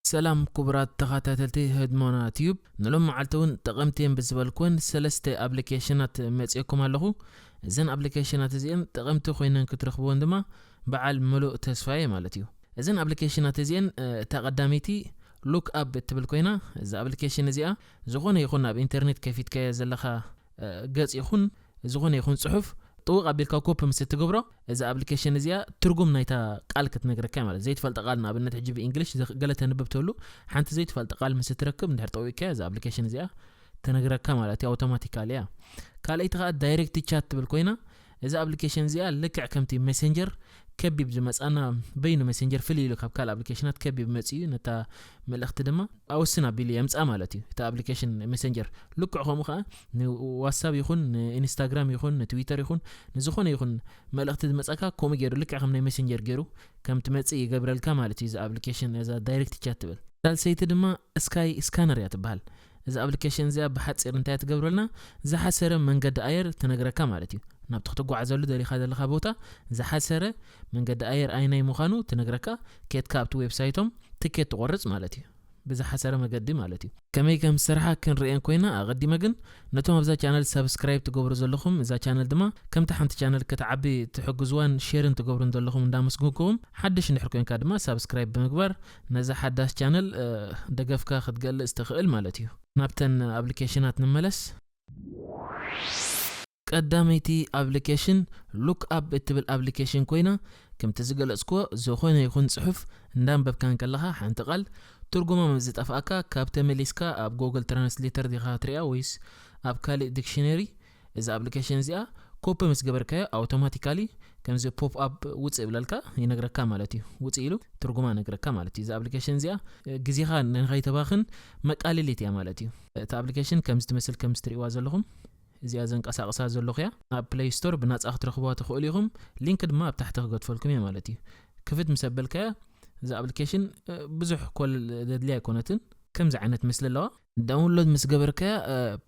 ሰላም ክቡራት ተኸታተልቲ ህድሞና ቲዩብ፣ ንሎም መዓልቲ እውን ጠቐምቲ እየን ብዝበልኩወን ሰለስተ ኣፕሊኬሽናት መፂኦኩም ኣለኹ። እዘን ኣፕሊኬሽናት እዚአን ጠቐምቲ ኮይነን ክትረኽብዎን ድማ በዓል ምሉእ ተስፋ እየ ማለት እዩ። እዘን ኣፕሊኬሽናት እዚአን እታ ቀዳመይቲ ሉክ ኣፕ እትብል ኮይና፣ እዛ ኣፕሊኬሽን እዚኣ ዝኾነ ይኹን ኣብ ኢንተርኔት ከፊትካዮ ዘለኻ ገፅ ይኹን ዝኾነ ይኹን ፅሑፍ ጥውቕ ኣቢልካ ኮፒ ምስ እትገብሮ፣ እዛ ኣፕሊኬሽን እዚኣ ትርጉም ናይታ ቃል ክትነግረካ ማለት ዘይትፈልጠ ቃል፣ ንኣብነት ሕጂ ብእንግሊሽ ገለ ተንብብ ተሉ፣ ሓንቲ ዘይትፈልጠ ቃል ምስ እትረክብ እንድሕር ጠዊቅካ እዛ ኣፕሊኬሽን እዚኣ ትነግረካ ማለት እዩ። ኣውቶማቲካሊ እያ። ካልኣይቲ ከዓ ዳይሬክት ቻት ትብል ኮይና፣ እዛ ኣፕሊኬሽን እዚኣ ልክዕ ከምቲ ሜሴንጀር ከቢብ ዝመፃና፣ በይኑ ሜሴንጀር ፍልይ ኢሉ ካብ ካልእ ኣፕሊኬሽናት ከቢብ መፂኡ ነታ መልእኽቲ ድማ ኣውስን ኣቢሉ የምፃ ማለት እዩ። እቲ ኣፕሊኬሽን ሜሴንጀር ልክዕ ከምኡ ከዓ ንዋትሳፕ ይኹን ንኢንስታግራም ይኹን ንትዊተር ይኹን ንዝኾነ ይኹን መልእኽቲ ዝመፀካ ከምኡ ገይሩ ልክዕ ከም ናይ ሜሴንጀር ገይሩ ከም ትመፅእ ይገብረልካ ማለት እዩ። እዚ ኣፕሊኬሽን እዛ ዳይሬክት ቻት ትብል። ሳልሰይቲ ድማ ስካይ ስካነር እያ ትበሃል። እዛ ኣፕሊኬሽን እዚኣ ብሓፂር እንታይ ትገብረልና? ዝሓሰረ መንገዲ ኣየር ትነግረካ ማለት እዩ። ናብቲ ክትጓዓዘሉ ደሊኻ ዘለኻ ቦታ ዝሓሰረ መንገዲ ኣየር ኣይናይ ምዃኑ ትነግረካ። ኬትካ ኣብቲ ዌብሳይቶም ትኬት ትቆርፅ ማለት እዩ። ብዝሓሰረ መገዲ ማለት እዩ። ከመይ ከም ዝሰርሓ ክንርእየን ኮይና፣ ኣቐዲመ ግን ነቶም ኣብዛ ቻነል ሳብስክራይብ ትገብሩ ዘለኹም፣ እዛ ቻነል ድማ ከምቲ ሓንቲ ቻነል ክትዓቢ ትሕግዝዋን ሼርን ትገብሩን ዘለኹም እንዳመስግንኩም፣ ሓድሽ እንድሕር ኮይንካ ድማ ሳብስክራይብ ብምግባር ነዛ ሓዳስ ቻነል ደገፍካ ክትገልጽ ትኽእል ማለት እዩ። ናብተን ኣፕሊኬሽናት ንመለስ። ቀዳመይቲ ኣፕሊኬሽን ሉክ ኣፕ እትብል ኣፕሊኬሽን ኮይና፣ ከምቲ ዝገለጽክዎ፣ ዝኾነ ይኹን ጽሑፍ እንዳንበብካ እንከለኻ ሓንቲ ቃል ትርጉማ ምስ ዝጠፍኣካ፣ ካብ ተመሊስካ ኣብ ጎግል ትራንስሌተር ዲኻ ትሪኣ ወይስ ኣብ ካልእ ዲክሽነሪ? እዛ ኣፕሊኬሽን እዚኣ ኮፒ ምስ ገበርካዮ ኣውቶማቲካሊ ከምዚ ፖፕ ኣፕ ውፅእ ይብለልካ፣ ይነግረካ ማለት እዩ። ውፅእ ኢሉ ትርጉማ ነግረካ ማለት እዩ። እዛ ኣፕሊኬሽን እዚኣ ግዜኻ ንኸይተባኽን መቃለሊት እያ ማለት እዩ። እታ ኣፕሊኬሽን ከምዚ ትመስል ከምዚ ትሪእዋ ዘለኹም እዚኣ ዘንቀሳቕሳ ዘለኹ እያ። ኣብ ፕሌይ ስቶር ብናጻ ክትረኽብዋ ትኽእሉ ኢኹም። ሊንክ ድማ ኣብ ታሕቲ ክገድፈልኩም እየ ማለት እዩ። ክፍት ምስ ኣበልካያ እዛ ኣፕሊኬሽን ብዙሕ ኮል ዘድልያ ኣይኮነትን። ከምዚ ዓይነት ምስሊ ኣለዋ። ዳውንሎድ ምስ ገበርካያ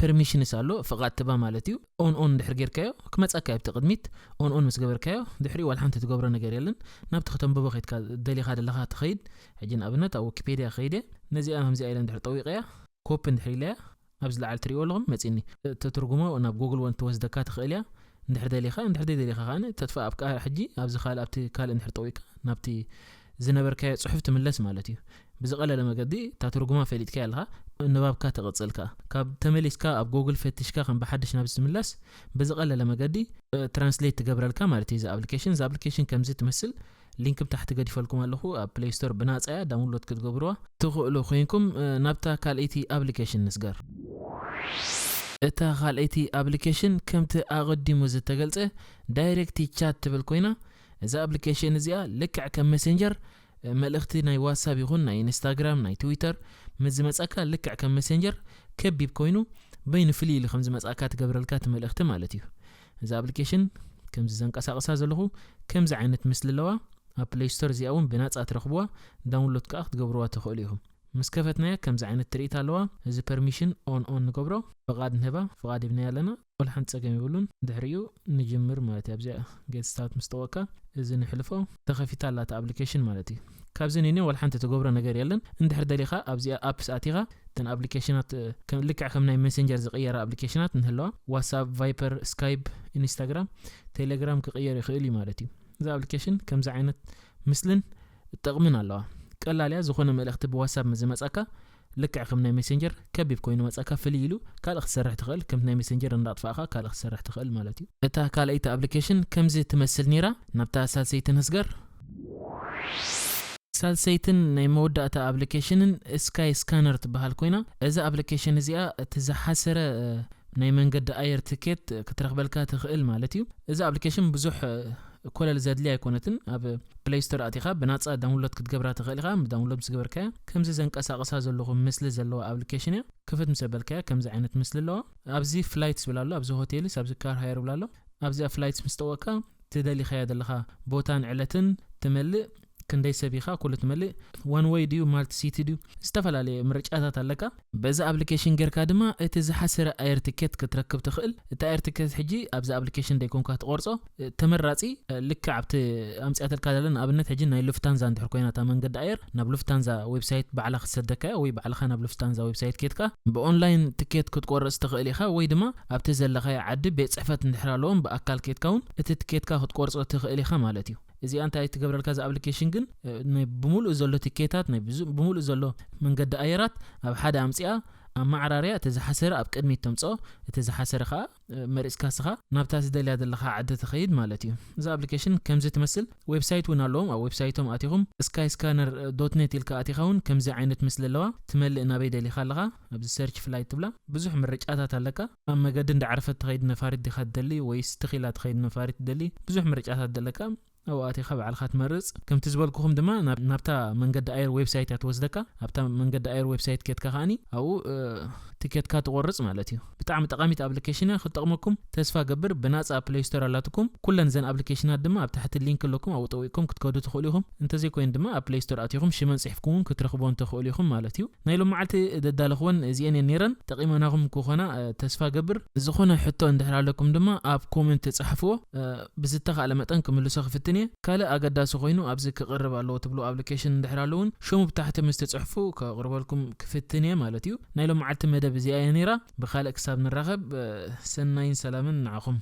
ፐርሚሽንስ ኣሎ፣ ፍቓድ ትባ ማለት እዩ። ኦን ኦን ድሕር ጌርካዮ ክመጻካ ኣብቲ ቅድሚት። ኦን ኦን ምስ ገበርካዮ ድሕሪኡ ዋላ ሓንቲ ትገብሮ ነገር የለን። ናብቲ ከተንብቦ ከይድካ ደሊኻ ደለኻ ትኸይድ። ሕጂ ንኣብነት ኣብ ዊኪፔድያ ክኸይድ እየ። ነዚኣ ከምዚኣ ኢለ እንድሕር ጠዊቐያ ኮፒ እንድሕር ኢለያ ኣብዚ ላዕሊ ትሪእዎ ኣለኹም መፂኒ። ተትርጉሞ ናብ ጉግል እውን ትወስደካ ትኽእል እያ። እንድሕር ደሊኻ፣ እንድሕር ደሊኻ ከዓ ተጥፋ ኣብ ሕጂ ኣብዚ ካልእ ኣብቲ ካልእ እንድሕር ጠዊቅካ ናብቲ ዝነበርካዮ ፅሑፍ ትምለስ ማለት እዩ። ብዝቐለለ መገዲ እታ ትርጉማ ፈሊጥካያ ኣለኻ፣ ንባብካ ትቕፅል ከዓ። ካብ ተመሊስካ ኣብ ጉግል ፈቲሽካ ከም ብሓድሽ ናብዚ ትምለስ ብዝቐለለ መገዲ ትራንስሌት ትገብረልካ ማለት እዩ። እዚ ኣፕሊኬሽን እዚ ኣፕሊኬሽን ከምዚ ትመስል ሊንክ ብታሕቲ ገዲፈልኩም ኣለኹ። ኣብ ፕሌይ ስቶር ብናጻ እያ፣ ዳውንሎድ ክትገብርዋ ትኽእሉ ኮይንኩም። ናብታ ካልኣይቲ ኣፕሊኬሽን ንስገር። እታ ካልኣይቲ ኣፕሊኬሽን ከምቲ ኣቐዲሙ ዝተገልጸ ዳይሬክት ቻት ትብል ኮይና፣ እዛ ኣፕሊኬሽን እዚኣ ልክዕ ከም መሰንጀር መልእኽቲ ናይ ዋትሳፕ ይኹን ናይ ኢንስታግራም ናይ ትዊተር ምስ ዝመጸካ ልክዕ ከም መሰንጀር ከቢብ ኮይኑ በይኑ ፍልይ ኢሉ ከም ዝመጻካ ትገብረልካ እቲ መልእኽቲ ማለት እዩ። እዛ ኣፕሊኬሽን ከምዚ ዘንቀሳቕሳ ዘለኹ ከምዚ ዓይነት ምስሊ ኣለዋ። ኣብ ፕሌይ ስቶር እዚኣ እውን ብናጻ ትረኽብዋ፣ ዳውንሎድ ከኣ ክትገብርዋ ትኽእሉ ኢኹም። ምስ ከፈትናያ ከምዚ ዓይነት ትርኢት ኣለዋ። እዚ ፐርሚሽን ኦን ኦን ንገብሮ፣ ፍቓድ ንህባ፣ ፍቓድ ሂብናያ ኣለና። ወላ ሓንቲ ጸገም የብሉን። ድሕሪኡ ንጅምር ማለት እዩ። ኣብዚኣ ጌት ስታርት ምስ ጠወቅካ እዚ ንሕልፎ። ተኸፊታ ኣላ እታ ኣፕሊኬሽን ማለት እዩ። ካብዚ ንኔ ወላ ሓንቲ ትገብሮ ነገር የለን። እንድሕር ደሊኻ ኣብዚኣ ኣፕስ ኣቲኻ እተን ኣፕሊኬሽናት ልክዕ ከም ናይ መሰንጀር ዝቕየራ ኣፕሊኬሽናት ንህለዋ፣ ዋትሳፕ፣ ቫይፐር፣ ስካይፕ፣ ኢንስታግራም፣ ቴሌግራም ክቕየር ይኽእል እዩ ማለት እዩ። እዛ ኣፕሊኬሽን ከምዚ ዓይነት ምስልን ጠቕምን ኣለዋ። ቀላል እያ። ዝኾነ መልእኽቲ ብዋትሳፕ ምስ ዝመጻካ ልክዕ ከም ናይ መሰንጀር ከቢብ ኮይኑ መጻካ ፍልይ ኢሉ ካልእ ክትሰርሕ ትኽእል። ከምቲ ናይ መሰንጀር እንዳጥፋእኻ ካልእ ክትሰርሕ ትኽእል ማለት እዩ። እታ ካልኣይቲ ኣፕሊኬሽን ከምዚ ትመስል ነይራ። ናብታ ሳልሰይቲ ንስገር። ሳልሰይትን ናይ መወዳእታ ኣፕሊኬሽንን ስካይ ስካነር ትበሃል ኮይና፣ እዛ ኣፕሊኬሽን እዚኣ እቲ ዝሓሰረ ናይ መንገዲ ኣየር ትኬት ክትረኽበልካ ትኽእል ማለት እዩ። እዛ ኣፕሊኬሽን ብዙሕ ኮለል ዘድልያ ኣይኮነትን። ኣብ ፕሌይ ስቶር ኣቲኻ ብናጻ ዳውንሎድ ክትገብራ ትኽእል ኢኻ። ዳውንሎድ ምስ ገበርካያ ከምዚ ዘንቀሳቕሳ ዘለኹ ምስሊ ዘለዋ ኣፕሊኬሽን እያ። ክፍት ምስ ኣበልካያ ከምዚ ዓይነት ምስሊ ኣለዋ። ኣብዚ ፍላይትስ ዝብል ኣሎ፣ ኣብዚ ሆቴልስ፣ ኣብዚ ካር ሃየር ዝብል ኣሎ። ኣብዚኣ ፍላይትስ ምስ ጠወቅካ ትደሊኻያ ዘለኻ ቦታን ዕለትን ትመልእ። ክንደይ ሰብ ኢኻ፣ ኩሉ ትመልእ፣ one way ድዩ፣ multi city ድዩ፣ ዝተፈላለየ ምርጫታት ኣለካ። በዚ ኣፕሊኬሽን ጌርካ ድማ እቲ ዝሓሰረ ኣየር ትኬት ክትረክብ ትኽእል። እቲ ኣየር ትኬት ሕጂ ኣብዚ ኣፕሊኬሽን ደይኮንካ ትቆርጾ፣ ተመራጺ፣ ልክዕ ኣብቲ ኣምጽኣተልካ ዘለን ኣብነት ሕጂ ናይ ሉፍታንዛ እንድሕር ኮይና እታ መንገዲ ኣየር ናብ ሉፍታንዛ ዌብሳይት ባዕላ ክትሰደካ ወይ ባዕልኻ ናብ ሉፍታንዛ ዌብሳይት ኬድካ ብኦንላይን ትኬት ክትቆርጽ ትኽእል ኢኻ፣ ወይ ድማ ኣብቲ ዘለኻዮ ዓዲ ቤት ጽሕፈት እንድሕር ኣለዎም ብኣካል ኬድካ እውን እቲ ትኬትካ ክትቆርጾ ትኽእል ኢኻ ማለት እዩ። እዚኣ እንታይ ትገብረልካ? እዛ ኣፕሊኬሽን ግን እ፣ ናይ ብምሉእ ዘሎ ትኬታት ናይ ብዙ- ብምሉእ ዘሎ መንገዲ ኣየራት ኣብ ሓደ ኣምፅኣ ኣብ ማዕራርያ እቲ ዝሓሰረ ኣብ ቅድሚት ተምፅኦ፣ እቲ ዝሓሰረ ከዓ እ፣ መሪፅካ ስኻ ናብታ ዝደልያ ዘለኻ ዓዲ ትኸይድ ማለት እዩ። እዛ ኣፕሊኬሽን ከምዚ ትመስል ዌብሳይት እውን ኣለዎም። ኣብ ዌብሳይቶም ኣቲኹም ስካይ ስካነር ዶት ኔት ኢልካ ኣቲኻ እውን ከምዚ ዓይነት ምስሊ ኣለዋ። ትመልእ ናበይ ደሊኻ ኣለኻ ኣብዚ ሰርች ፍላይት ትብላ ብዙሕ ምርጫታት ኣለካ። ኣብ መገዲ እንዳዓረፈት ትኸይድ ነፋሪት ዲኻ ትደሊ ወይስ ትኺላ ትኸይድ ነፋሪት ትደሊ? ብዙሕ ምርጫታት ዘለካ። ኣብኡ ኣቲኻ ባዕልኻ ትመርጽ። ከምቲ ዝበልኩኹም ድማ ናብ- ናብታ መንገዲ ኣየር ዌብሳይት እያ ትወስደካ። ኣብታ መንገዲ ኣየር ዌብሳይት ኬድካ ከኣኒ ኣብኡ እ፣ ትኬትካ ትቆርጽ ማለት እዩ። ብጣዕሚ ጠቓሚት ኣፕሊኬሽን እያ፣ ክትጠቕመኩም ተስፋ ገብር። ብናጻ ኣብ ፕሌይ ስቶር ኣላትኩም። ኩለን ዘን ኣፕሊኬሽናት ድማ ኣብ ታሕቲ ሊንክ ኣለኩም፣ ኣብኡ ጠዊቕኩም ክትከዱ ትኽእሉ ኢኹም። እንተዘይኮይኑ ድማ ኣብ ፕሌይ ስቶር ኣቲኹም ሽመን ጽሒፍኩም እውን ክትረኽብዎም ትኽእሉ ኢኹም ማለት እዩ። ናይ ሎም መዓልቲ ደዳለኽወን እዚአን እየን ነይረን። ጠቒመናኹም ክኾና እ፣ ተስፋ ገብር። ዝኾነ ሕቶ እንድሕር ኣለኩም ድማ ኣብ ኮሜንት ጸሓፍዎ። እ፣ ብዝተኻእለ መጠን ክምልሶ ክፍትን እየ። ካልእ ኣገዳሲ ኮይኑ ኣብዚ ክቕርብ ኣለዎ ትብሉ ኣፕሊኬሽን እንድሕር ኣለውን ሽሙ ብታሕቲ ምስ ትጽሕፉ ከቕርበልኩም ክፍትን እየ ማለት እዩ። ናይ ሎም መዓልቲ መደብ እዚኣ እያ ነይራ። ብኻልእ ክሳብ ንራኸብ እ፣ ሰናይን ሰላምን ንዓኹም።